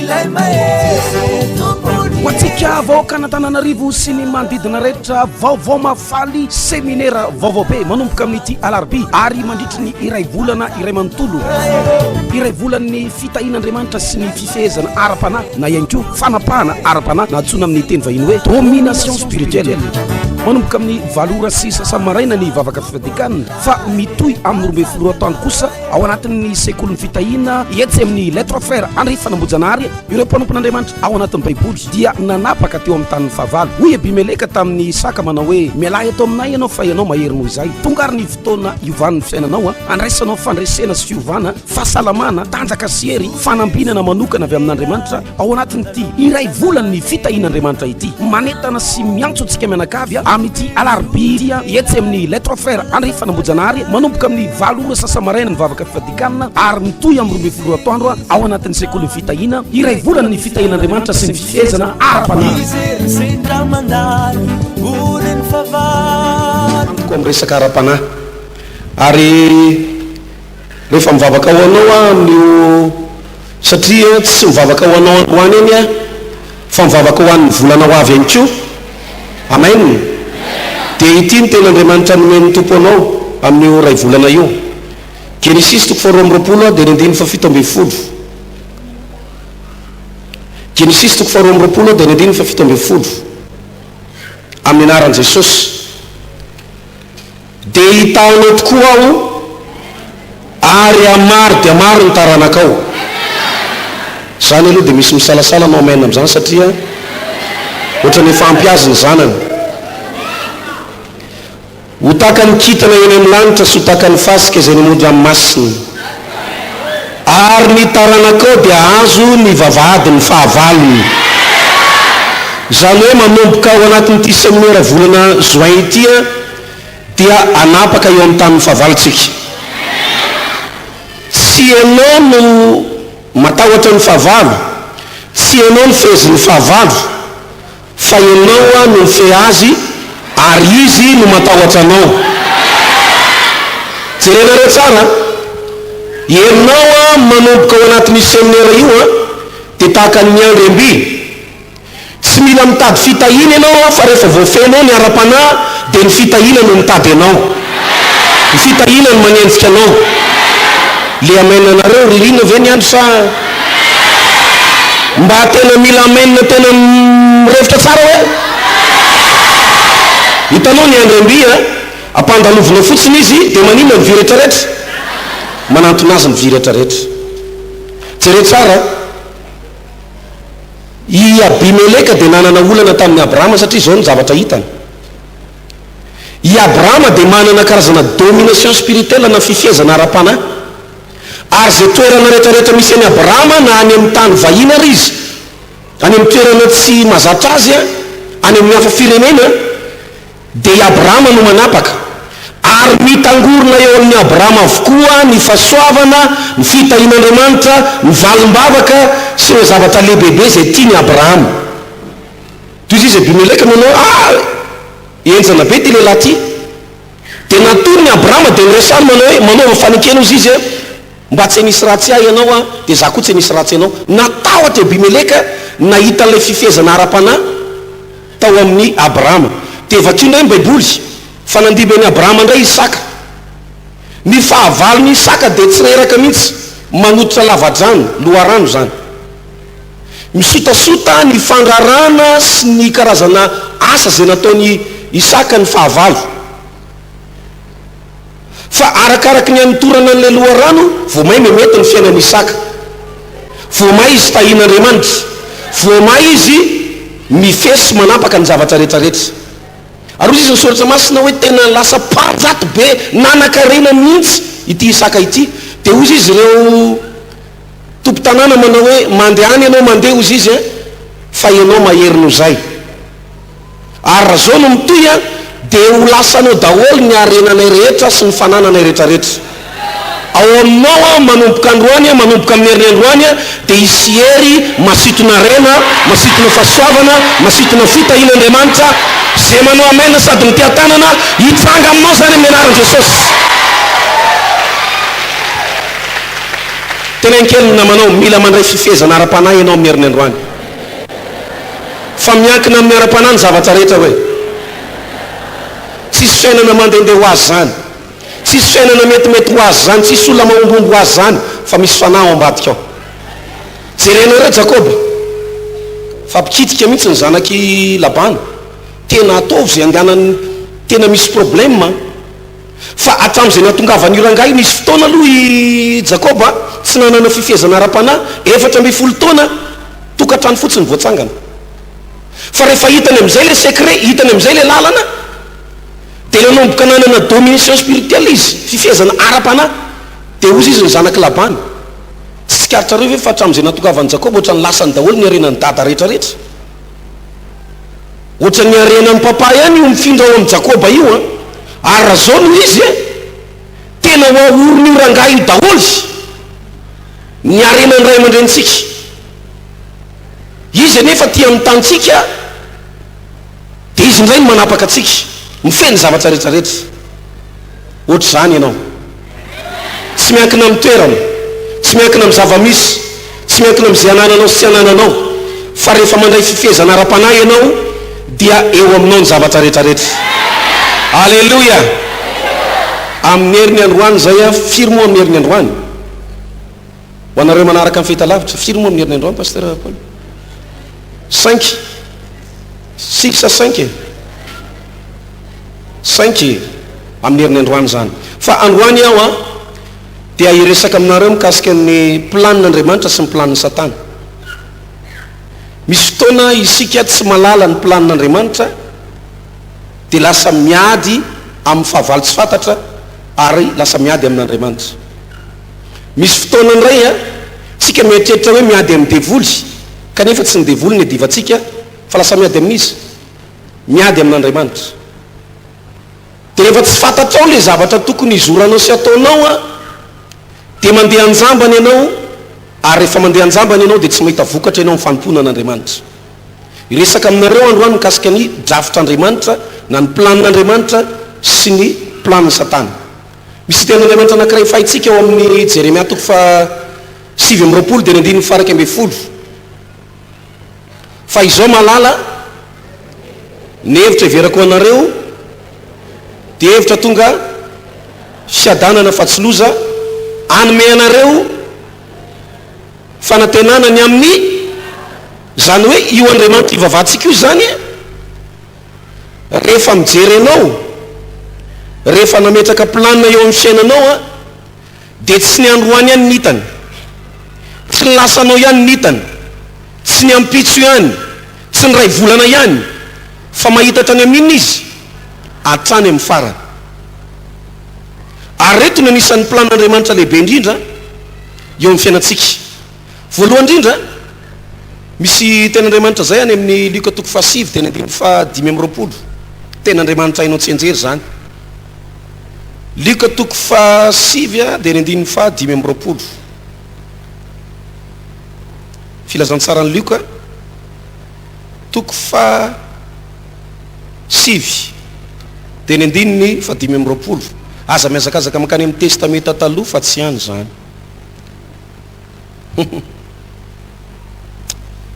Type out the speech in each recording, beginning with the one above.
Ilay mahery Tompon'ny Ho antsika vahoakan'Antananarivo sy ny manodidina rehetra, vaovao mahafaly, seminera vaovao be manomboka amin'ity alarobia ary mandritry ny iray volana iray manontolo. Iray volan'ny fitahian'Andriamanitra sy ny fifehezana ara-panahy na ihany koa fanapahana ara-panahy na antsoina amin'ny teny vahiny hoe domination spirituelle. Manomboka amin'ny 8h30 maraina ny vavaka fifadikanina fa mitohy amin'ny 12 atoandro kosa ao anatin'ny sekolin'ny fitahiana etsy amin'ny Les Trois Frères Andrifanambojanahary. Ireo mpanompon'Andriamanitra ao anatin'ny Baiboly dia nanapaka teo amin'ny tanin'ny fahavalo. Hoy Abimeleka tamin'i Isaka manao hoe, Mialà eto aminay ianao fa ianao mahery noho izahay. Tonga ary ny fotoana hiovan'ny fiainanao, handraisanao fandresena sy fiovana, fahasalamana, tanjaka sy hery, fanambinana manokana avy amin'Andriamanitra ao anatin'ity iray volan'ny fitahian'Andriamanitra ity. Manentana sy miantso antsika mianakavy amin'ity alarobia ity etsy amin'ny Les Trois Frères Andrifanambojanahary manomboka amin'ny 8h15 maraina ny vavaka fifadikanina ary mitohy amin'ny 12 atoandro ao anatin'ny sekolin'ny fitahiana iray volana ny fitahian'Andriamanitra sy ny fifehezana ara-panahy. Izy sendra mandalo orin'ny fahavalo. Amiko amin'ny resaka ara-panahy ary rehefa mivavaka ho anao aho amin'io satria tsy mivavaka ho anao androany eny aho fa mivavaka ho an'ny volana ho avy ihany koa. Amen! Dia ity ny tenin'Andriamanitra nomen'ny Tompo anao amin'io iray volana io. Genesisy toko faharoa amby roapolo dia ny andininy faha-17. Genesisy toko faharoa amby roapolo dia ny andininy faha-17. Amin'ny anaran'i Jesosy. Dia hitahanao tokoa aho, ary hamaro dia maro ny taranakao. Izany aloha dia misy misalasala no amen amin'izany satria ohatran'ny efa ampy azy ny zanany. Ho tahaka ny kintana eny amin'ny lanitra sy ho tahaka ny fasika izay eny amoron-dranomasina. Ary ny taranakao dia hahazo ny vavahadin'ny fahavalony. Izany hoe manomboka ao anatin'ity seminera volana juin ity dia hanapaka eo amin'ny tanin'ny fahavalontsika. Tsy ianao no matahotra ny fahavalo, tsy ianao no fehezin'ny fahavalo. Fa ianao no mifehy azy ary izy no matahotra anao. Jerenareo tsara an! Ianao manomboka ao anatin'io seminera io an, dia tahaka ny miandry am-by. Tsy mila mitady fitahiana ianao fa rehefa voafehinao ny ara-panahy dia ny fitahiana no mitady anao. Ny fitahiana no manenjika anao. Le amen anareo ririnina ve ny andro sa? Mba tena mila amen tena mirefotra tsara hoe? Hitanao ny andry am-by a, ampandalovina fotsiny izy dia maninona ny vy retraretra? Manantona azy ny vy retraretra. Jereo tsara a. I Abimeleka dia nanana olana tamin'i Abrahama satria izao ny zavatra hitany. I Abrahama dia manana karazana domination spirituelle na fifehezana ara-panahy. Ary izay toerana rehetrarehetra misy an'i Abrahama na any amin'ny tany vahiny ary izy, any amin'ny toerana tsy mahazatra azy, any amin'ny hafa firenena, dia i Abrahama no manapaka. Ary mitangorona eo amin'i Abrahama avokoa ny fahasoavana, ny fitahian'Andriamanitra, ny valim-bavaka sy ireo zavatra lehibebe izay tian'i Abrahama. Toy izy Abimeleka nanao hoe, Ah! Henjana be ity lehilahy ity. Dia natorony Abrahama dia niresahany manao hoe, Manaova fanekena hozy izy, mba tsy hanisy ratsy ahy ianao aho, dia izaho koa tsy hanisy ratsy anao. Natahotra Abimeleka nahita an'ilay fifehezana ara-panahy tao amin'i Abrahama. Dia vakio indray ny Baiboly, fa nandimby an'i Abrahama indray Isaka. Ny fahavalon'i Isaka dia tsy reraka mihitsy, manototra lavadrano, loharano izany. Misotasota ny fandrarana sy ny karazana asa izay nataon'i Isaka ny fahavalo. Fa arakaraky ny hanotorana an'ilay loharano, vao may mihemety ny fiainan'i Isaka. Vao may izy tahian'Andriamanitra. Vao may izy mifehy sy manapaka ny zavatra rehetrarehetra. Ary hoy izy ny Soratra Masina hoe tena lasa mpanjato be nanan-karena mihitsy ity Isaka ity. Dia hoy izy ireo. Tompon-tanàna manao hoe, Mandehana ianao mandeha hozy izy an, fa ianao mahery noho izay. Ary raha izao no mitohy an, dia ho lasanao daholo ny harenanay rehetra sy ny fanananay rehetrarehetra. Ao aminao an, manomboka androany an, manomboka amin'ny herin'ny androany an, dia hisy hery masitona harena, masitona fahasoavana, masitona fitahian'Andriamanitra. Izay manao amen sady miteha-tanana, hitranga aminao izany amin'ny anaran'i Jesosy. Teneno kely ny namanao, mila mandray fifehezana ara-panahy ianao amin'ny herin'ny androany. Fa miankina amin'ny ara-panahy ny zavatra rehetra hoe. Tsisy fiainana mandehandeha ho azy izany. Tsisy fiainana metimety ho azy izany. Tsisy olona mahombiomby ho azy izany. Fa misy fanahy ao ambadika ao. Jerenareo Jakoba. Fa mpikitika mihitsy ny zanak'i Labana. Tena ataovy izay andehanany tena misy problème an. Fa hatramin'izay nahatongavan'io rangahy io, nisy fotoana aloha i Jakoba tsy nanana fifehezana ara-panahy, 14 taona, tokantrano fotsiny voatsangana. Fa rehefa hitany amin'izay ilay secret, hitany amin'izay ilay lalana, dia nanomboka nanana domination spirituelle izy, fifehezana ara-panahy. Dia hozy izy ny zanak'i Labana. Tsy tsikaritrareo ve fa hatramin'izay nahatongavan'i Jakoba ohatran'ny lasany daholo ny harenan'i dada rehetrarehetra? Ohatran'ny harenan'i papa ihany io mifindra ao amin'i Jakoba io an! Ary raha zao no izy an, tena ho ahoron'io rangahy io daholo ny harenan'ny ray aman-drenintsika. Izy anefa aty amin'ny tanintsika dia izy indray no manapaka antsika, mifehy ny zavatra rehetra rehetra. Ohatr'izany ianao. Tsy miankina amin'ny toerana, tsy miankina amin'ny zava-misy, tsy miankina amin'izay anananao sy tsy anananao, fa rehefa mandray fifehezana ara-panahy ianao dia eo aminao ny zavatra rehetra rehetra. Aleloia! Amin'ny heriny androany izay a, firy moa amin'ny heriny androany? Ho anareo manaraka ny fahitalavitra, firy moa amin'ny heriny androany Pasteur Paul? Cinq, six sa cinq e? Cinq e, amin'ny heriny androany izany. Fa androany aho an, dia hiresaka aminareo mikasika ny planin'Andriamanitra sy ny planin'i Satana. Misy fotoana isika tsy mahalala ny planin'Andriamanitra, dia lasa miady amin'ny fahavalo tsy fantatra ary lasa miady amin'Andriamanitra. Misy fotoana indray an, tsika mieritreritra hoe miady amin'ny devoly, kanefa tsy ny devoly no iadivantsika fa lasa miady amin'iza? Miady amin'Andriamanitra. Dia rehefa tsy fantatrao ilay zavatra tokony hizoranao sy ataonao an, dia mandeha an-jambany ianao, ary rehefa mandeha an-jambany ianao dia tsy mahita vokatra ianao amin'ny fanompoana an'Andriamanitra. Hiresaka aminareo androany mikasika ny drafitr'Andriamanitra na ny planin'Andriamanitra sy ny planin'i Satana. Misy tenin'Andriamanitra anankiray efa haintsika ao amin'ny Jeremia toko faha 29 dia ny andininy faha 11. Fa izao mahalala, ny hevitra heverako ho anareo dia hevitra tonga fiadanana fa tsy loza, hanome anareo fanantenana ny amin'ny, izany hoe io Andriamanitra ivavahantsika io izany, Rehefa mijery anao, rehefa nametraka planina eo amin'ny fiainanao an, dia tsy ny androany ihany ny hitany, tsy ny lasanao ihany ny hitany, tsy ny ampitso ihany, tsy ny iray volana ihany, fa mahita hatrany amin'inona izy? Hatrany amin'ny farany. Ary ireto no anisan'ny planin'Andriamanitra lehibe indrindra eo amin'ny fiainantsika. Voalohany indrindra, misy tenin'Andriamanitra izay any amin'ny Lioka toko fahasivy dia ny andininy fahadimy amby 20. Tenin'Andriamanitra hainao tsianjery izany. Lioka toko fahasivy dia ny andininy fahadimy amby 20. Filazantsaran'i Lioka toko fahasivy dia ny andininy fahadimy amby 20. Aza mihazakazaka mankany amin'ny Testamenta Taloha fa tsy any izany.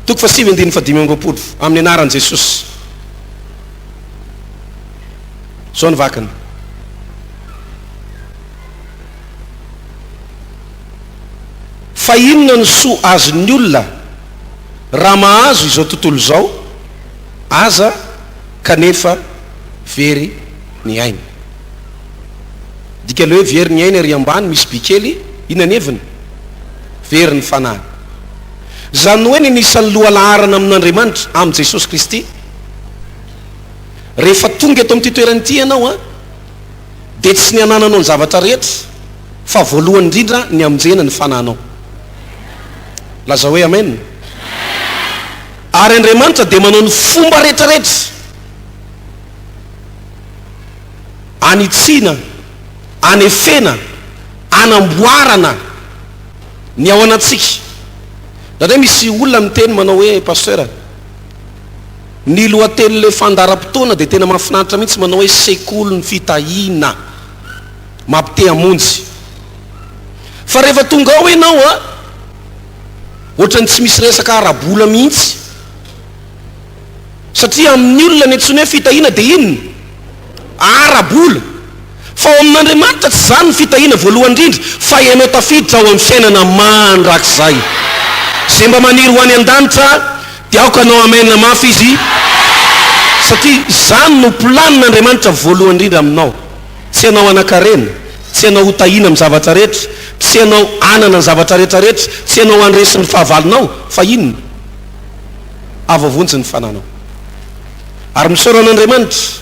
Toko fahasivy andininy fahadimy amby 20, amin'ny anaran'i Jesosy. Izao ny vakiny. Fa inona no soa azon'ny olona raha mahazo izao tontolo izao aza kanefa very ny ainy? Dika ilay hoe very ny ainy ary ambany misy by kely, inona ny heviny? Very ny fanahy. Izany hoe ny anisan'ny lohalaharana amin'Andriamanitra, amin'i Jesosy Kristy. Rehefa tonga eto amin'ity toerana ity ianao an, dia tsy ny anananao ny zavatra rehetra, fa voalohany indrindra ny hamonjena ny fanahinao. Lazao hoe Amen. Ary Andriamanitra dia manao ny fomba rehetra rehetra anitsiana, anefena, anamboarana ny ao anatsika. Indraindray misy olona miteny manao hoe Pasteur, ny lohatenin'ilay fandaharam-potoana dia tena mahafinaritra mihitsy manao hoe sekolin'ny fitahiana, mampite hamonjy. Fa rehefa tonga ao ianao an, Ohatran'ny tsy misy resaka ara-bola mihitsy. Satria amin'ny olona ny antsoina hoe fitahiana dia inona? Ara-bola. Fa ao amin'Andriamanitra tsy izany ny fitahiana voalohany indrindra fa ianao tafiditra ao amin'ny fiainana mandrakizay. Izay mba maniry ho any an-danitra dia aoka hanao amen mafy izy satria izany no planin'Andriamanitra voalohany indrindra aminao. Tsy ianao hanan-karena, tsy ianao ho tahiana amin'ny zavatra rehetra, tsy ianao hanana ny zavatra rehetra rehetra, tsy ianao handresy ny fahavalonao fa inona? Hahavoavonjy ny fananao. Ary misaora an'Andriamanitra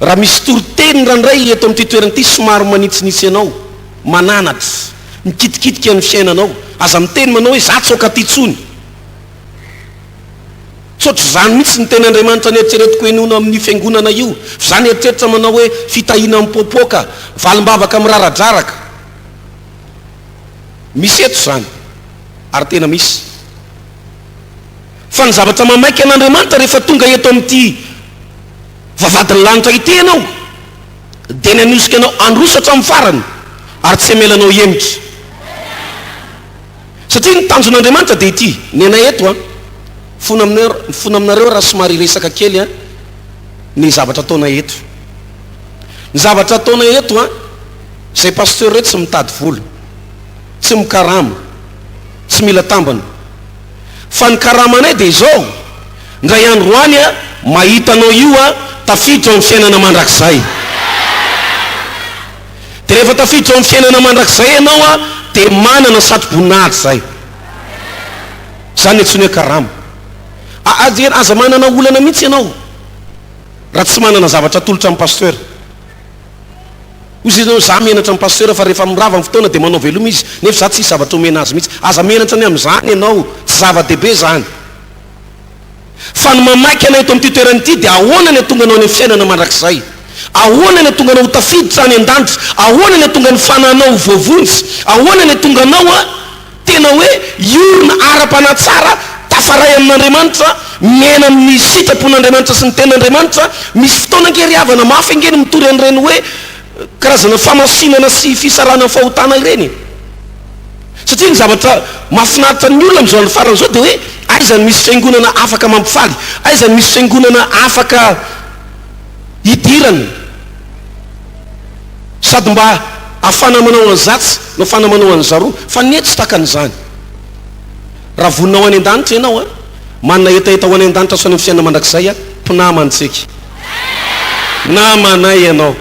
raha misy toriteny indraindray eto amin'ity toerana ity somary manitsinitsy anao, mananatra, mikitikitika ny fiainanao. Aza miteny manao hoe za tsy aoka aty intsony. Tsy ohatr'izany mihitsy ny tenin'Andriamanitra neritreretiko henoina amin'io fiangonana io, fa za nieritreritra manao hoe fitahiana mipoapoaka, valim-bavaka miraradraraka. Misy eto izany, ary tena misy. Fa ny zavatra mamaika an'Andriamanitra rehefa tonga eto amin'ity vavahadin'ny lanitra ity ianao, dia ny hanosika anao handroso hatramin'ny farany, ary tsy hamela anao hihemotra. Satria ny tanjon'Andriamanitra dia ity, ny anay eto an, mifona aminareo, mifona aminareo raha somary hiresaka kely an, ny zavatra ataonay eto. Ny zavatra ataonay eto an, izay pasteur ireo tsy mitady vola, tsy mikarama, tsy mila tambiny. Fa ny karamanay dia izao, indray andro any an, mahita anao io an, tafiditra ao amin'ny fiainana mandrakizay. Dia rehefa tafiditra ao amin'ny fiainana mandrakizay ianao an, dia manana satroboninahitra izay. Izany no antsoiny hoe karama. Aza manana olana mihitsy ianao raha tsy manana zavatra atolotra amin'ny pasteur. Hoy izy ireo, Za menatra ny pasteur fa rehefa mirava ny fotoana dia manao veloma izy, nefa za tsisy zavatra omena azy mihitsy. Aza menatra ny amin'izany ianao, tsy zava-dehibe izany. Fa ny mamaika anay eto amin'ity toerana ity dia ahoana ny hahatonga anao any amin'ny fiainana mandrakizay? Ahoana ny hahatonga anao ho tafiditra any an-danitra? Ahoana ny hahatonga ny fanahinao ho voavonjy? Ahoana ny hahatonga anao tena hoe hiorina ara-panahy tsara, tafaray amin'Andriamanitra, miaina amin'ny sitrapon'Andriamanitra sy ny tenin'Andriamanitra? Misy fotoana ange ry havana, mafy ange ny mitory an'ireny hoe karazana famasinana sy fisarahana ny fahotana ireny e! Satria ny zavatra mahafinaritra ny olona amin'izao andro farany izao dia hoe aiza no misy fiangonana afaka mampifaly, aiza no misy fiangonana afaka hidirana sady mba afana manao an'izatsy no afana manao an'izaroa, fa ny eto tsy takan'izany. Raha vonona ho any an-danitra ianao an, manana hetaheta ho any an-danitra sy any amin'ny fiainana mandrakizay an, mpinamantsika. Namanay ianao.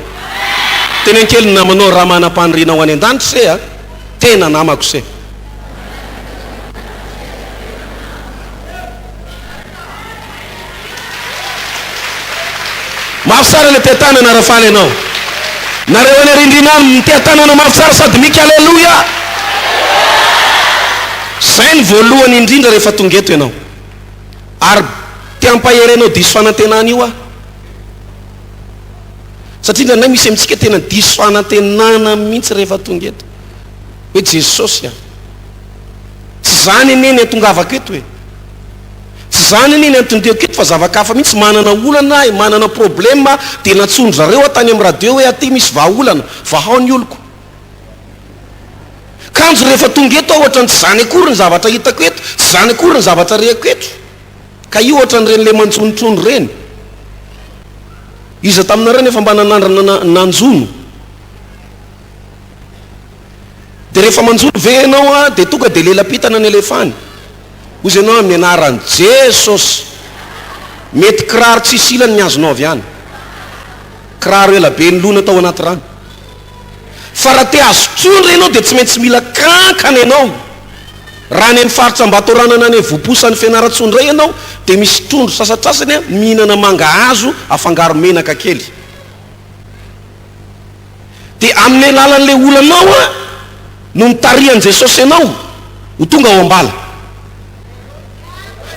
Teneno kely ny namanao raha manam-paniriana ho any an-danitra se a. Tena namako se. Mafy tsara le teha-tanana raha faly ianao. Nareo any arindrina any miteha-tanana mafy tsara sady mika aleloia. Zay ny voalohany indrindra rehefa tonga eto ianao. Ary te hampahery anao diso fanantenana io aho. Satria indraindray misy amintsika tena diso fanantenana mihitsy rehefa tonga eto. Hoe Jesosy a! Tsy izany anie ny atongavako eto e! Tsy izany anie ny anton-diako eto fa zava-kafa mihitsy, manana olana aho e, manana problème aho, dia nantsoin-dry zareo aho tany amin'ny radio hoe aty misy vahaolana, vahao ny oloko. Kanjo rehefa tonga eto aho ohatran'ny tsy izany akory ny zavatra hitako eto, tsy izany akory ny zavatra reko eto. Ka io ohatran'ireny le manjono trondro ireny. Iza taminareo nefa mba nanandrana nanjono? Dia rehefa manjono ve ianao a, dia tonga dia lela-pitana ny alefany. Hozy ianao amin'ny anaran'i Jesosy. Mety kiraro tsisy ilany ny azonao avy any. Kiraro ela be nilona tao anaty rano. Fa raha te hahazo trondro ianao dia tsy maintsy mila kankana ianao. Raha any amin'ny faritra Ambatoranana any Vohiposa any Fianarantsoa indray ianao dia misy trondro sasatsasany mihinana mangahazo afangaro menaka kely. Dia amin'ny alalan'ilay olanao no nitarihan'i Jesosy anao ho tonga ao am-bala.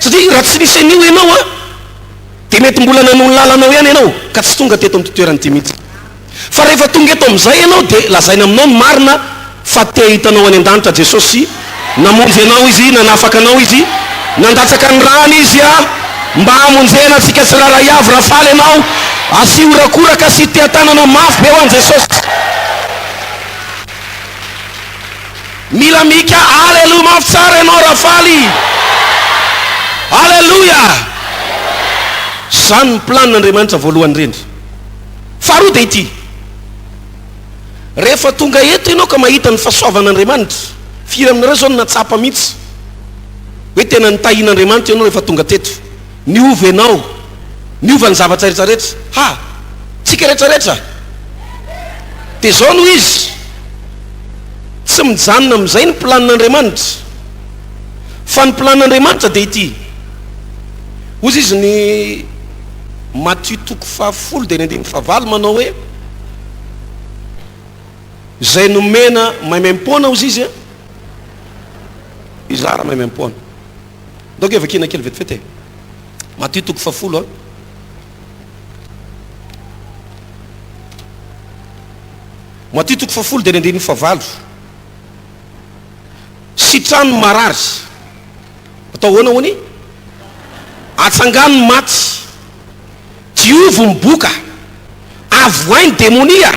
Satria raha tsy nisy an'io ianao dia mety mbola nanohy ny lalanao ihany ianao ka tsy tonga teto amin'ity toerana ity mihitsy. Fa rehefa tonga eto amin'izay ianao dia lazaina aminao ny marina fa te hahita anao any an-danitra Jesosy, namonjy anao Izy, nanafaka anao Izy, nandatsaka ny rany Izy mba hamonjena antsika tsirairay avy. Raha faly ianao, asio horakoraka sy teha-tanana mafy be ho an'i Jesosy. Mila mika Aleloia mafy tsara ianao raha faly. Aleloia! Izany ny planin'Andriamanitra voalohany indrindra. Faharoa dia ity. Rehefa tonga eto ianao ka mahita ny fahasoavan'Andriamanitra, firy aminareo izao no nahatsapa mihitsy hoe tena nitahian'Andriamanitra ianao rehefa tonga teto? Niova ianao, niova ny zavatra rehetra rehetra. Ha! Tsika rehetra rehetra. Dia izao no izy, tsy mijanona amin'izay ny planin'Andriamanitra. Fa ny planin'Andriamanitra dia ity. Hozy izy ny Matio toko fahafolo dia ny andininy fahavalo manao hoe, Izay nomena maimaimpoana hozy izy, hizara maimaimpoana. Ndao ange vakiana kely vetivety e. Matio toko fahafolo a. Matio toko fahafolo dia ny andininy fahavalo. Sitrano ny marary. Atao ahoana hono? Atsangano ny maty. Diovy ny boka. Avohay ny demonia.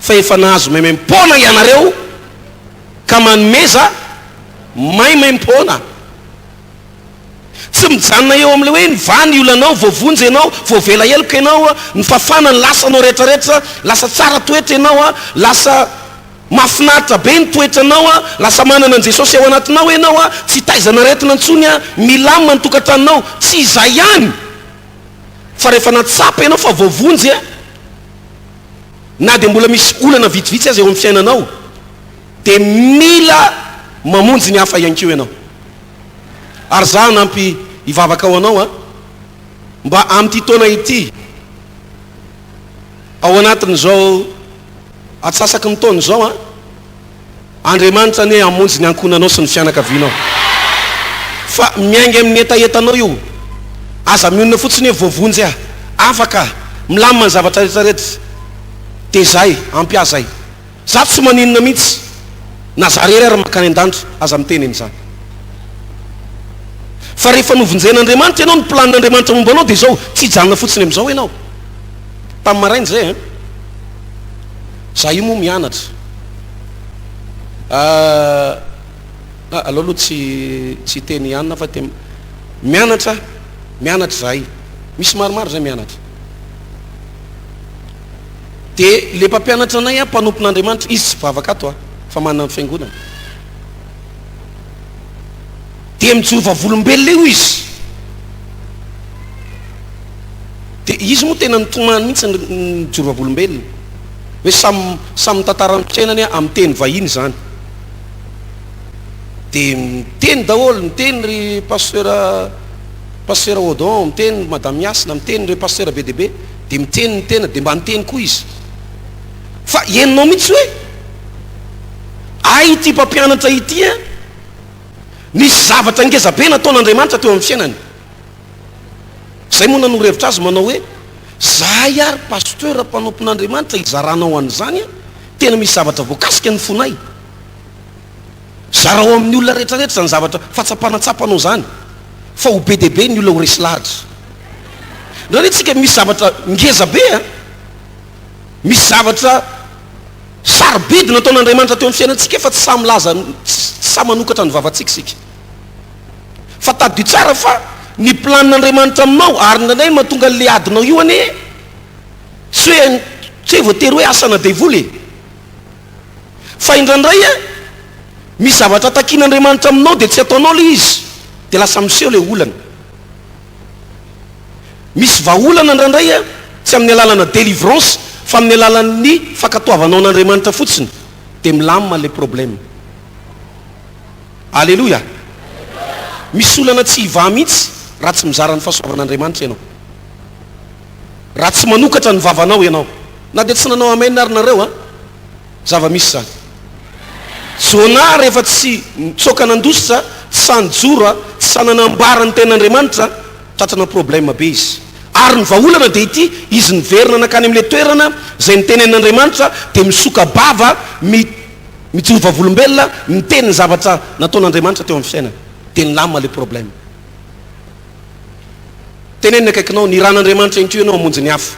Fa efa nahazo maimaim-poana ianareo ka manomeza maimaim-poana. Tsy mijanona eo amin'ilay hoe nivaha ny olanao, voavonjy ianao, voavela heloka ianao, nifafana ny lasanao rehetrarehetra, lasa tsara toetra ianao, lasa mahafinaritra be ny toetranao, lasa manana an'i Jesosy ao anatinao ianao, tsy taizana aretina intsony, milamina ny tokantranonao. Tsy izay ihany fa rehefa nahatsapa ianao fa voavonjy, na dia mbola misy olana vitsivitsy aza eo amin'ny fiainanao, dia mila mamonjy ny hafa ihany koa ianao. Ary za hanampy hivavaka ho anao an, mba amin'ity taona ity, ao anatin'izao atsasaky ny taona izao an, Andriamanitra anie hamonjy ny ankohonanao sy ny fianakavianao. Fa miainga amin'ny hetahetanao io. Aza mionona fotsiny hoe voavonjy aho, afaka aho, milamina ny zavatra rehetra rehetra. Dia zay, ampy ahy zay. Za tsy maninona mihitsy na za rery ary makany an-danitra, aza miteny an'izany. Fa rehefa novonjen'Andriamanitra ianao, ny planin'Andriamanitra momba anao dia izao, tsy hijanona fotsiny amin'izao ianao. Tamin'ny maraina izay an, za io moa mianatra. Ah, aleo aloha tsy tsy hiteny ihany fa te mianatra, mianatra izahay. Misy maromaro izay mianatra. Dia le mpampianatra anay an, mpanompon'Andriamanitra, izy tsy mpivavaka ato an, fa manana ny fiangonany. Dia mijoro vavolombelona eo izy. Dia izy moa tena nitomany mihitsy nijoro vavolombelona. Hoe samy samy mitantara ny fiainany amin'ny teny vahiny izany. Dia miteny daholo, miteny ry pasteur pasteur Odon, miteny ry madame Hasina, miteny ireo pasteur be dia be. Dia miteny ny tena, dia mba niteny koa izy. Fa henonao mihitsy hoe, hay ity mpampianatra ity an, nisy zavatra ngeza be nataon'Andriamanitra teo amin'ny fiainany. Izay moa nanoro hevitra azy manao hoe, zahay ary pasteur mpanompon'Andriamanitra hizaranao an'izany an, tena misy zavatra voakasika ny fonay. Zarao amin'ny olona rehetra rehetra izany zavatra fahatsapana tsapanao izany fa ho be dia be ny olona ho resy lahatra. Indraindray tsika misy zavatra ngeza be an! Misy zavatra sarobidy nataon'Andriamanitra teo amin'ny fiainantsika fa tsy sahy milaza, tsy sahy manokatra ny vavantsika isika. Fa tadidio tsara fa ny planin'Andriamanitra aminao ary indraindray mahatonga an'ilay adinao io anie tsy hoe tsy hoe voatery hoe asana devoly e! Fa indraindray a, misy zavatra takian'Andriamanitra aminao dia tsy ataonao ilay izy, dia lasa miseho ilay olana. Misy vahaolana indraindray a, tsy amin'ny alalana délivrance fa amin'ny alalan'ny fankatoavanao an'Andriamanitra fotsiny dia milamina ilay problème. Aleloia! Misy olana tsy hivaha mihitsy raha tsy mizara ny fahasoavan'Andriamanitra ianao. Raha tsy manokatra ny vavanao ianao. Na dia tsy nanao amen ary nareo an! Zava-misy izany. Jonah rehefa tsy nitsoaka nandositra, tsy sahy nijoro, tsy sahy nanambara ny tenin'Andriamanitra, tratrana problème be izy. Ary ny vahaolana dia ity, izy niverina nankany amin'ilay toerana izay nitenenin'Andriamanitra, dia misoka-bava, mi, mijoro vavolombelona, miteny ny zavatra nataon'Andriamanitra teo amin'ny fiainany. Dia nilamina ilay problème. Teneno ny akaikinao, ny ran'Andriamanitra ihany koa ianao hamonjy ny hafa.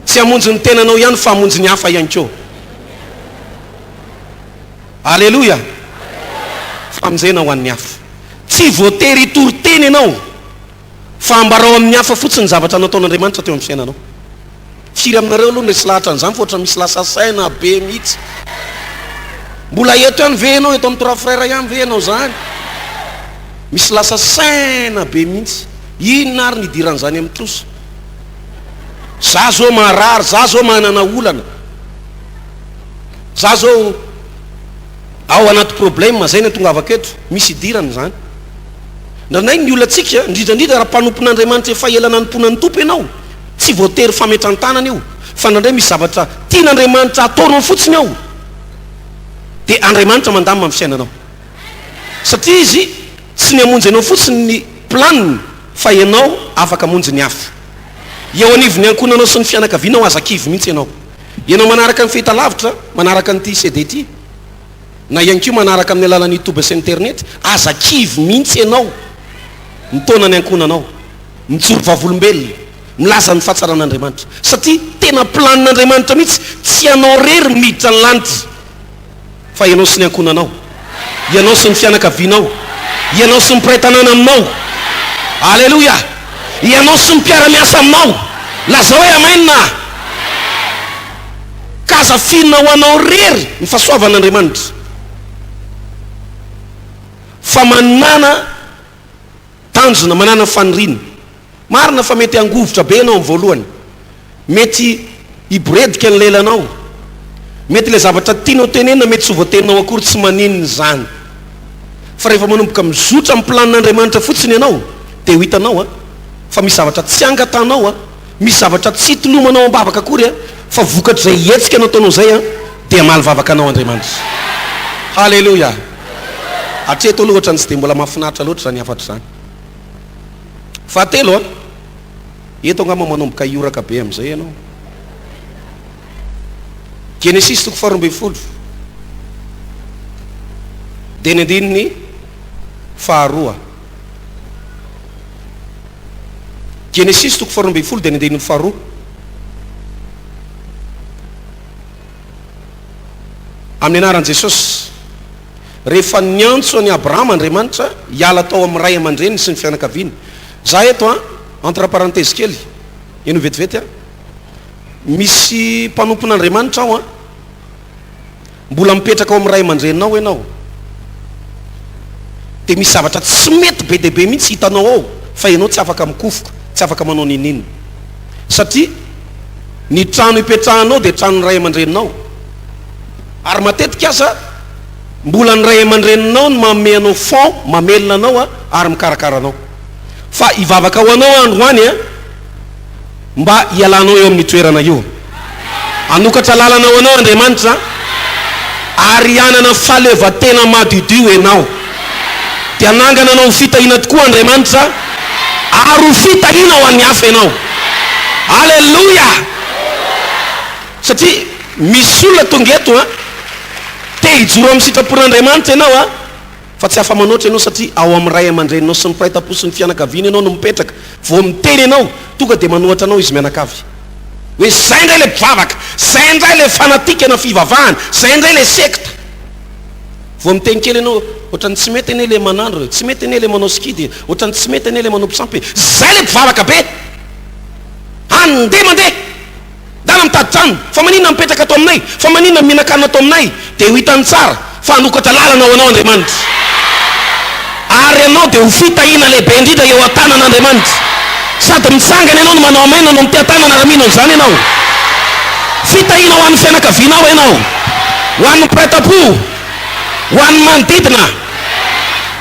Tsy hamonjy ny tenanao ihany fa hamonjy ny hafa ihany koa. Aleloia! Famonjena ho an'ny hafa. Tsy voatery hitory teny ianao, fa ambarao amin'ny hafa fotsiny ny zavatra nataon'Andriamanitra teo amin'ny fiainanao. Firy aminareo aloha no resy lahatra an'izany fa ohatra misy lasa saina be mihitsy. Mbola eto ihany ve ianao, eto amin'ny Trois Frères ihany ve ianao izany? Misy lasa saina be mihitsy. Inona ary ny idiran'izany amin'ny trosa? Za zao marary, za zao manana olana. Za zao ao anaty problème, zay no atongavako eto, misy idirany izany. Indraindray ny olantsika, indrindra indrindra raha mpanompon'Andriamanitra efa ela nanompoana ny Tompo ianao, tsy voatery fametran-tanana io, fa indraindray misy zavatra tian'Andriamanitra ataonao fotsiny ao, dia Andriamanitra mandamina ny fiainanao. Satria Izy tsy ny hamonjy anao fotsiny ny planiny fa ianao afaka hamonjy ny hafa. Eo anivon'ny ankohonanao sy ny fianakavianao aza kivy mihitsy ianao. Ianao manaraka ny fahitalavitra, manaraka an'ity CD ity, na ihany koa manaraka amin'ny alalan'ny youtube sy internet, aza kivy mihitsy ianao mitaona ny ankohonanao, mijoro vavolombelona, milaza ny fahatsaran'Andriamanitra. Satria tena planin'Andriamanitra mihitsy, tsy ianao irery no miditra ny lanitra. Fa ianao sy ny ankohonanao. Ianao sy ny fianakavianao. Ianao sy ny mpiray tanàna aminao. Aleloia! Ianao sy ny mpiara-miasa aminao. Lazao hoe Amen! Ka aza finina ho anao irery ny fahasoavan'Andriamanitra. Fa manàna tanjona, manàna faniriana. Marina fa mety hangovitra be ianao amin'ny voalohany. Mety hiboredika ny lelanao. Mety ilay zavatra tianao tenenina mety tsy ho voateninao akory, tsy maninona izany. Fa rehefa manomboka mizotra amin'ny planin'Andriamanitra fotsiny ianao dia ho hitanao an, fa misy zavatra tsy angatanao an, misy zavatra tsy itolomanao am-bavaka akory an, fa vokatr'izay hetsika nataonao izay an, dia hamaly vavaka anao Andriamanitra. Haleloia! Hatreto aloha ohatran'ny tsy dia mbola mahafinaritra loatra izany hafatra izany. Fahatelo an, eto angamba manomboka hihoraka be amin'izay ianao. Genesisy toko faharoa ambin'ny folo dia ny andininy faharoa. Genesisy toko faharoa ambin'ny folo dia ny andininy faharoa. Amin'ny anaran'i Jesosy. Rehefa niantso an'i Abrahama Andriamanitra hiala tao amin'ny ray aman-dreniny sy ny fianakaviany. Za eto an, entre parenthèse kely, henoy vetivety an, misy mpanompon'Andriamanitra ao an, mbola mipetraka ao amin'ny ray aman-dreninao ianao, dia misy zavatra tsy mety be dia be mihitsy hitanao ao, fa ianao tsy afaka mikofoka, tsy afaka manao n'inon'inona. Satria ny trano ipetrahanao dia tranon'ny ray aman-dreninao. Ary matetika aza mbola ny ray aman-dreninao no manome anao fonds mamelona anao ary mikarakara anao. Fa hivavaka ho anao aho androany mba hialanao eo amin'io toerana io. Hanokatra lalana ho anao Andriamanitra ary hanana fahaleovantena madiodio ianao. Dia hanangana anao ho fitahiana tokoa Andriamanitra ary ho fitahiana ho an'ny hafa ianao. Aleloia! Satria misy olona tonga eto an, te hijoro amin'ny sitrapon'Andriamanitra ianao an, fa tsy afa-manoatra ianao satria ao amin'ny ray aman-dreninao sy ny mpiray tampo sy ny fianakaviana ianao no mipetraka, vao miteny ianao, tonga dia manohatra anao izy mianakavy. Hoe zay indray ilay mpivavaka, zay indray ilay fanatika na fivavahana, zay indray ilay sekta. Vao miteny kely ianao, ohatran'ny tsy mety anie ilay manandro e, tsy mety anie ilay manao sikidy e, ohatran'ny tsy mety anie ilay manompo sampy e, zay ilay mpivavaka be! Andeha mandeha! Dana mitady trano, fa maninona mipetraka ato aminay? Fa maninona mihinan-kanina ato aminay? Dia ho hitany tsara fa hanokatra lalana ho anao Andriamanitra. Ary ianao dia ho fitahiana lehibe indrindra eo an-tanan'Andriamanitra. Sady mitsangana ianao no manao amen no miteha-tanana raha mino an'izany ianao. Fitahiana ho an'ny fianakavianao ianao, ho an'ny mpiray tampo. Ho an'ny manodidina,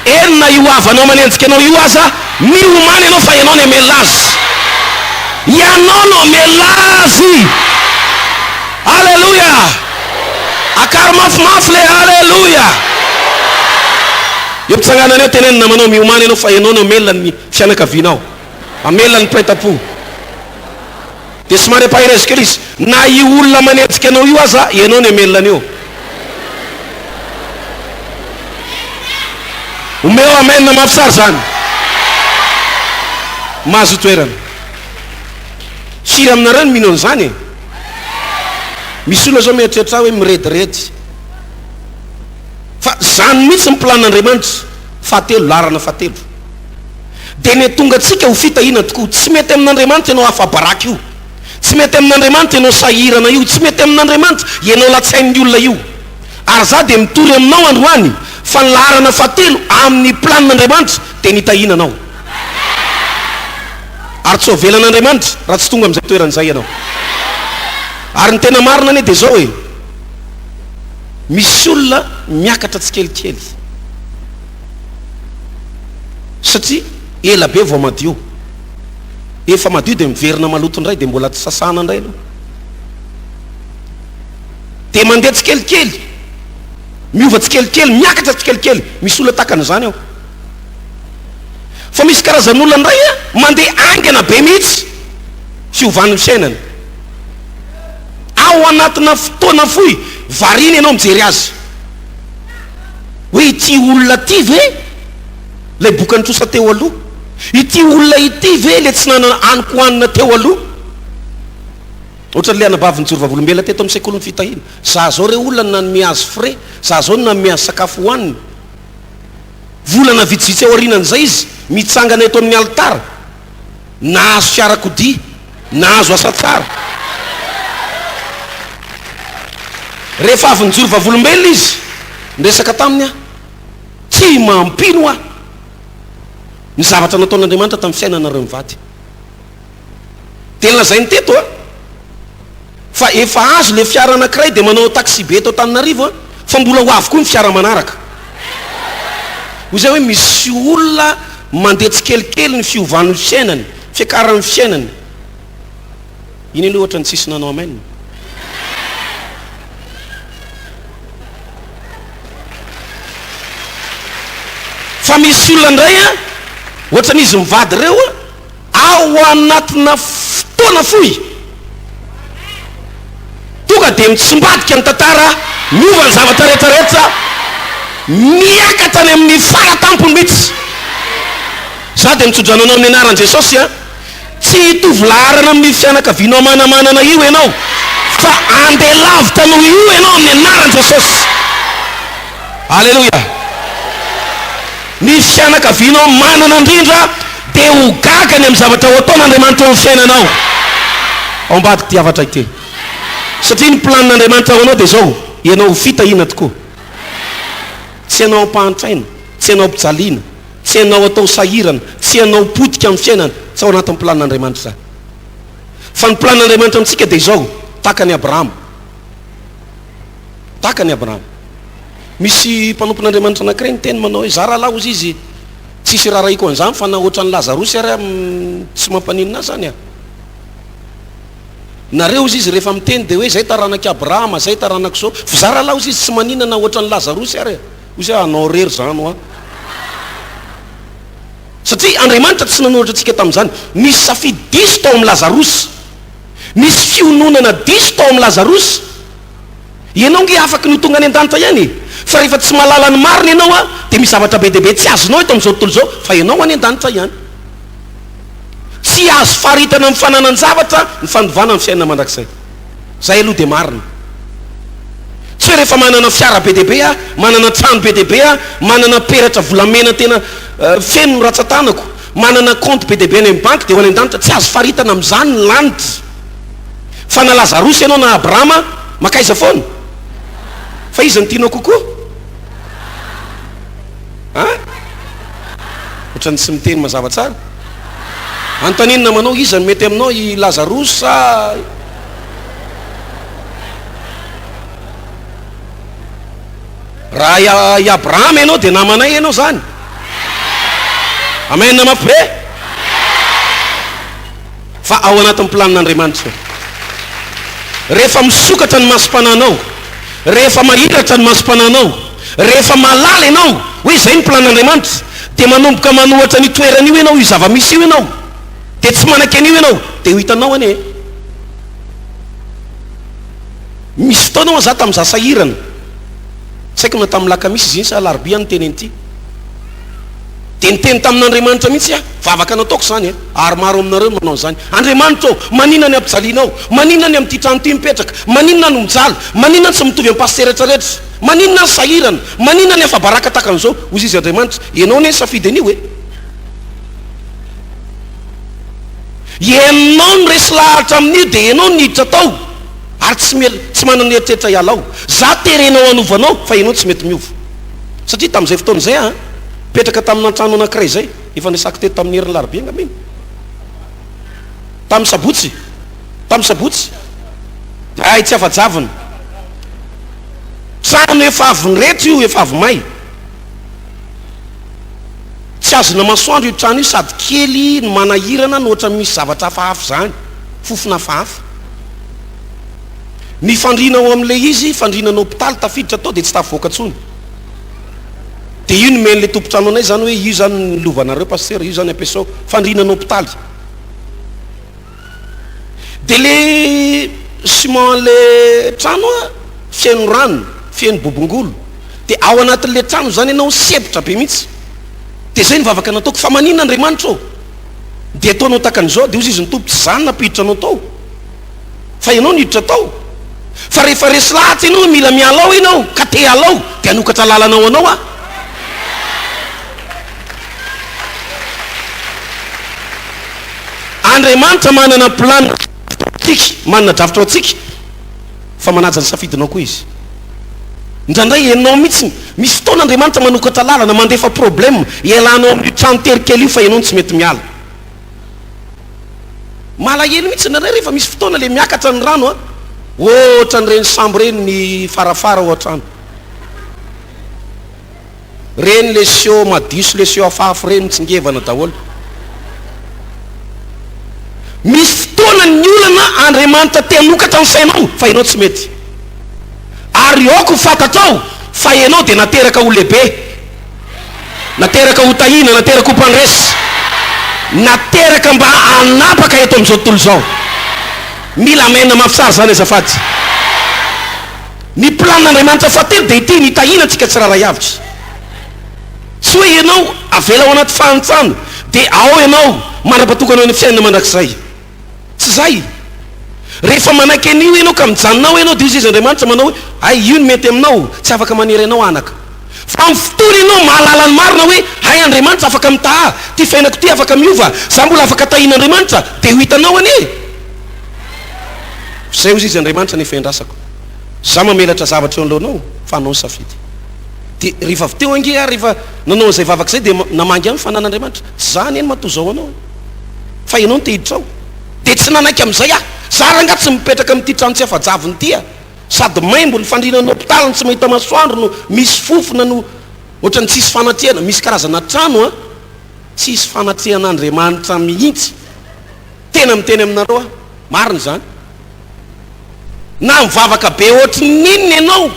eny na io havanao manenjika anao io aza, miomàna ianao fa ianao no hamelona azy. Ianao no hamelona azy. Aleloia! Akaro mafimafy le aleloia! Eo mpitsanganana eo teneno namanao, miomàna ianao fa ianao no hamelona ny fianakavianao, hamelona ny mpiray tampo. Dia somary ampaherezo kely izy, na io olona manenjika anao io aza, ianao no hamelona an'io. Omeo amen mafy tsara izany. Mahazo toerana. Firy aminareo no mino an'izany e? Misy olona zao mieritreritra hoe mirediredy. Izany mihitsy ny planin'Andriamanitra. Fahatelo, laharana fahatelo. Dia ny hatonga antsika ho fitahiana tokoa. Tsy mety amin'Andriamanitra ianao afa-baraka io. Tsy mety amin'Andriamanitra ianao sahirana io. Tsy mety amin'Andriamanitra ianao latsain'ny olona io. Ary za dia mitory aminao androany fa ny laharana fahatelo amin'ny planin'Andriamanitra dia ny hitahiana anao. Ary tsy ho avelan'Andriamanitra raha tsy tonga amin'izay toerana izay ianao. Ary ny tena marina anie dia izao e, misy olona miakatra tsikelikely satria ela be vao madio. Efa madio dia miverina maloto indray dia mbola tsy sasana indray aloha. Dia mandeha tsikelikely, miova tsikelikely, miakatra tsikelikely. Misy olona tahaka an'izany ao. Fa misy karazan'olona indray a, mandeha haingana be mihitsy fiovan'ny fiainany. Ao anatina fotoana fohy, variana ianao mijery azy. Hoe ity olona ity ve ilay boka nitrosa teo aloha? Ity olona ity ve ilay tsy nanana hanin-kohanina teo aloha? Ohatran'ilay anabavy nijoro vavolombelona teto amin'ny sekolin'ny fitahiana. Za zao re olona no nanome azy frais, za zao no nanome azy sakafo hohaniny. Volana vitsivitsy aorianan'izay izy mitsangana eto amin'ny alitara, nahazo fiarakodia, nahazo asa tsara. Rehefa avy nijoro vavolombelona izy, niresaka taminy aho, tsy mampino aho ny zavatra nataon'Andriamanitra tamin'ny fiainanareo mivady. Dia nolazainy teto a, fa efa azo le fiara anakiray dia manao taxi-be eto Antananarivo a, fa mbola ho avy koa ny fiara manaraka. Hoy izay hoe misy olona mandeha tsikelikely ny fiovan'ny fiainany, fiakaran'ny fiainany. Iny aloha ohatran'ny tsisy nanao amen. Fa misy olona indray a, ohatran'izy mivady ireo a, Ao anatina fotoana fohy, tonga dia mitsimbadika ny tantara, miova ny zavatra rehetra rehetra, miakatra any amin'ny fara tampony mihitsy. Za dia mitsodrano anao amin'ny anaran'i Jesosy a, tsy hitovy laharana amin'ny fianakavianao manamanana io ianao, fa andeha lavitra noho io ianao amin'ny anaran'i Jesosy. Aleloia! Ny fianakavianao manana indrindra dia ho gaga ny amin'ny zavatra ho ataon'Andriamanitra eo amin'ny fiainanao. Ao ambadik'ity hafatra ity. Satria ny planin'Andriamanitra ho anao dia izao, ianao ho fitahiana tokoa. Tsy ianao ampahantraina, tsy ianao ampijaliana, tsy ianao atao sahirana, tsy ianao potika amin'ny fiainana. Tsy ao anatin'ny planin'Andriamanitra izany. Fa ny planin'Andriamanitra amintsika dia izao, tahaka an'i Abrahama. Tahaka an'i Abrahama. Misy mpanompon'Andriamanitra anankiray niteny manao hoe, za rahalahy hozy izy, tsisy iraharahiako an'izany fa na ohatran'i Lazarosy ary aho tsy mampaninona ahy izany a. Nareo hozy izy rehefa miteny dia hoe zay taranak'i Abrahama, zay taranak'izao, fa za rahalahy hozy izy tsy maninona na ohatran'i Lazarosy ary e. Hozy aho, anao irery izany hoa. Satria Andriamanitra tsy nanoratra antsika tamin'izany. Nisy safidy diso tao amin'i Lazarosy. Nisy fiononana diso tao amin'i Lazarosy. Ianao nge afaky ny ho tonga any an-danitra ihany e! Fa rehefa tsy mahalala ny marina ianao a, dia misy zavatra be dia be tsy azonao eto amin'izao tontolo izao, fa ianao any an-danitra ihany. Tsy azo faritana amin'ny fananan-javatra ny fandovana ny fiainana mandrakizay. Izay aloha dia marina. Tsy hoe rehefa manana fiara be dia be aho, manana trano be dia be aho, manana peratra volamena tena feno ny ratsan-tanako, manana kaonty be dia be any amin'ny banky dia ho any an-danitra. Tsy azo faritana amin'izany ny lanitra. Fa na Lazarosy ianao na Abrahama, makaiza foana? Fa iza no tianao kokoa? An? Ohatran'ny tsy miteny mazava tsara. Anontaniany namanao iza no mety aminao, i Lazarosy sa Raha i Abrahama ianao dia namanay ianao zany. Amen mafy be. Fa ao anatin'ny planin'Andriamanitra io. Rehefa misokatra ny masom-panahinao, rehefa mahiratra ny masom-panahinao, rehefa mahalala ianao hoe izay ny planin'Andriamanitra, dia manomboka manohatra an'io toerana io ianao, io zava-misy io ianao, dia tsy manaiky an'io ianao, dia ho hitanao anie. Misy fotoana ho'a za tamin'izaho sahirana, tsy haiko na tamin'ny lakamisy izy iny sa alarobia aho niteny an'ity. Dia niteny tamin'Andriamanitra mihitsy aho, vavaka nataoko izany an, ary maro aminareo no manao an'izany, Andriamanitra ô, maninona ny ampijalianao? Maninona ny amin'ity trano ity mipetraka? Maninona no mijaly? Maninona no tsy mitovy amin'ny pasitera rehetrarehetra? Maninona ny sahirana? Maninona ny afa-baraka tahaka an'izao? Hoy izy, Andriamanitra, Ianao anie nisafidy an'io e! Ianao no resy lahatra amin'io dia ianao no niditra tao ary tsy mel tsy manana eritreritra hiala ao. Za terenao hanova anao fa ianao tsy mety miova. Satria tamin'izay fotoana izay aho nipetraka tamina trano anankiray izay, efa niresako teto tamin'ny herin'ny larobia angamba iny. Tamin'ny sabotsy, tamin'ny sabotsy. Hay tsy afa-javona. Trano efa avy nireto io, efa avy may. Tsy azona masoandro io trano io sady kely no manahirana no ohatran'ny misy zavatra hafahafa izany, fofona hafahafa. Ny fandriana ao amin'ilay izy, fandriana ny hopitaly, tafiditra tao dia tsy tafavoaka intsony. Dia io nomen'ilay tompon-trano anay izany hoe io izany ny lovanareo pasitera, io izany ampiasao, fandriana ny hopitaly. Dia le ciment an'le trano a, feno rano, feno bobongolo. Dia ao anatin'le trano izany ianao sempotra be mihitsy. Dia izay ny vavaka nataoko, fa maninona Andriamanitra ô? Dia ataonao tahaka an'izao, dia hozy izy ny Tompo, tsy za no nampiditra anao tao, fa ianao niditra tao. Fa rehefa resy lahatra ianao hoe mila miala ao ianao, ka te hiala ao, dia hanokatra lalana ho anao aho. Andriamanitra manana plan ho antsika, manana drafitra ho antsika, fa manaja ny safidinao koa Izy. Indraindray ianao mihitsy, misy fotoana Andriamanitra manokatra lalana, mandefa problème, hialanao amin'io trano tery kely io fa ianao no tsy mety miala. Malahelo mihitsy indraindray rehefa misy fotoana le miakatra ny rano a, ohatran'ireny sambo ireny ny farafara ao an-trano. Reny le seho madiso le seho hafahafa reny mitsingevana daholo. Misy fotoana ny olana Andriamanitra te hanokatra ny sainao fa ianao tsy mety. Ary aoka ho fantatrao fa ianao dia nateraka ho lehibe. Nateraka ho tahiana, nateraka ho mpandresy. Nateraka mba hanapaka eto amin'izao tontolo izao. Mila amen mafy tsara izany azafady. Ny planin'Andriamanitra fahatelo dia ity, ny hitahiana antsika tsirairay avy. Tsy hoe ianao avela ao anaty fahantrana dia ao ianao mandra-patokanao ny fiainana mandrakizay. Tsy izay. Rehefa manaiky an'io ianao ka mijanona ao ianao dia hoy izy Andriamanitra manao hoe, hay io no mety aminao, tsy afaka manery anao anaka. Fa amin'ny fotoana ianao mahalala ny marina hoe, hay Andriamanitra afaka mitaha ahy, ity fiainako ity afaka miova, za mbola afaka tahian'Andriamanitra, dia ho hitanao anie. Izay hoy izy Andriamanitra no efa iandrasako. Za mamelatra zavatra eo anoloanao fa anao ny safidy. Dia rehefa avy teo ange aho rehefa nanao an'izay vavaka izay dia namangy ahy ny fanan'Andriamanitra. Tsy za anie no matoa zao anao e. Fa ianao no te hiditra ao. Dia tsy nanaiky amin'izay aho. Za rangaha tsy mipetraka amin'ity trano tsy afa-javona ity a. Sady maimbo ny fandriana ny hopitaly no tsy mahita masoandro no misy fofona no ohatran'ny tsisy fanatrehana. Misy karazana trano an, tsisy fanatrehan'Andriamanitra mihitsy. Tena miteny aminareo aho, marina izany. Na mivavaka be ohatry ny inona ianao,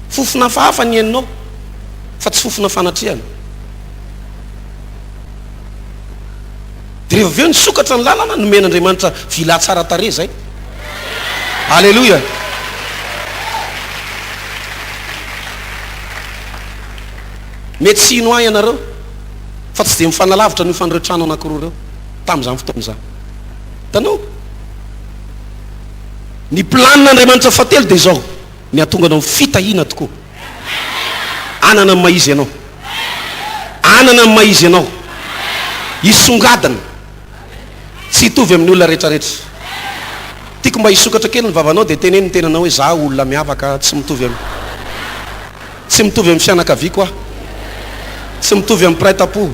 fofona hafahafa ny henonao, fa tsy fofona fanatrehana. Dia rehefa avy eo nisokatra ny lalana, nomen'Andriamanitra villa tsara tarehy izay. Aleloia! Mety tsy hino ahy ianareo, fa tsy dia mifanalavitra ny hofan'ireo trano anankiroa ireo tamin'izany fotoana izany. Hitanao? Ny planin'Andriamanitra fahatelo dia izao, ny hahatonga anao ho fitahiana tokoa. Hanana ny maha izy anao. Hanana ny maha izy anao. Hisongadina. Tsy hitovy amin'ny olona rehetrarehetra. Tiako mba hisokatra kely ny vavanao dia teneno ny tenanao hoe za olona miavaka tsy mitovy amin'ny tsy mitovy amin'ny fianakaviako aho. Tsy mitovy amin'ny mpiray tampo.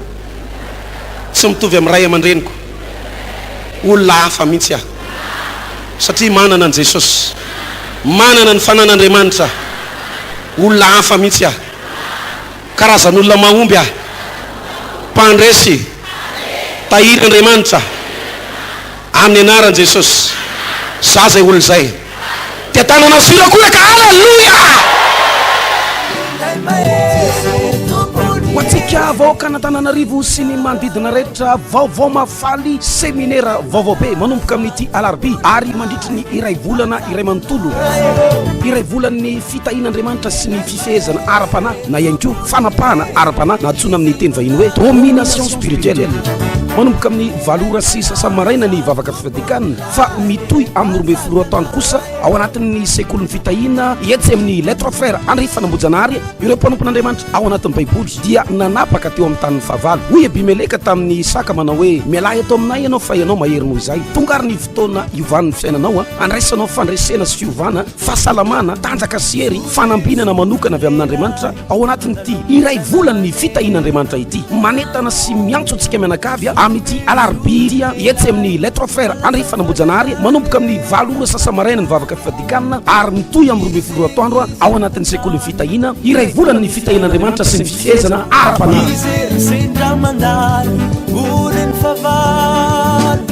Tsy mitovy amin'ny ray aman-dreniko. Olona hafa mihitsy aho. Satria manana an'i Jesosy. Manana ny fanan'Andriamanitra aho. Olona hafa mihitsy aho. Karazan'olona mahomby aho. Mpandresy. Tahirin'Andriamanitra. Amin'ny anaran'i Jesosy. Za zay olona izay. Dia tanana sy horakoraka. Aleloia! Ho antsika. Isika vahoakan'Antananarivo sy ny manodidina rehetra, vaovao mahafaly, seminera vaovao be manomboka amin'ity alarobia ary mandritry ny iray volana iray manontolo. Iray volan'ny fitahian'Andriamanitra sy ny fifehezana ara-panahy na ihany koa fanapahana ara-panahy na antsoina amin'ny teny vahiny hoe domination spirituelle. Manomboka amin'ny valo ora sy sasany maraina ny vavaka fifadian-kanina fa mitohy amin'ny 12 ora atoandro kosa ao anatin'ny sekolin'ny fitahiana etsy amin'ny Les Trois Frères Andrifanambojanahary. Ireo mpanompon'Andriamanitra ao anatin'ny Baiboly dia nanapaka teo amin'ny tanin'ny fahavalo. Hoy Abimeleka tamin'i Isaka manao hoe, Mialà eto aminay ianao fa ianao mahery noho izahay. Tonga ary ny fotoana hiovan'ny fiainanao, handraisanao fandresena sy fiovana, fahasalamana, tanjaka sy hery, fanambinana manokana avy amin'Andriamanitra ao anatin'ity iray volan'ny fitahian'Andriamanitra ity. Manentana sy miantso antsika mianakavy amin'ity alarobia ity etsy amin'ny Les Trois Frères Andrifanambojanahary manomboka amin'ny valo ora sasa-maraina ny vavaka fifadian-kanina ary mitohy amin'ny 12 ora atoandro ao anatin'ny sekolin'ny fitahiana iray volana ny fitahian'Andriamanitra sy ny fifehezana ara-panahy. Izy sendra mandalo, orin'ny fahavalo.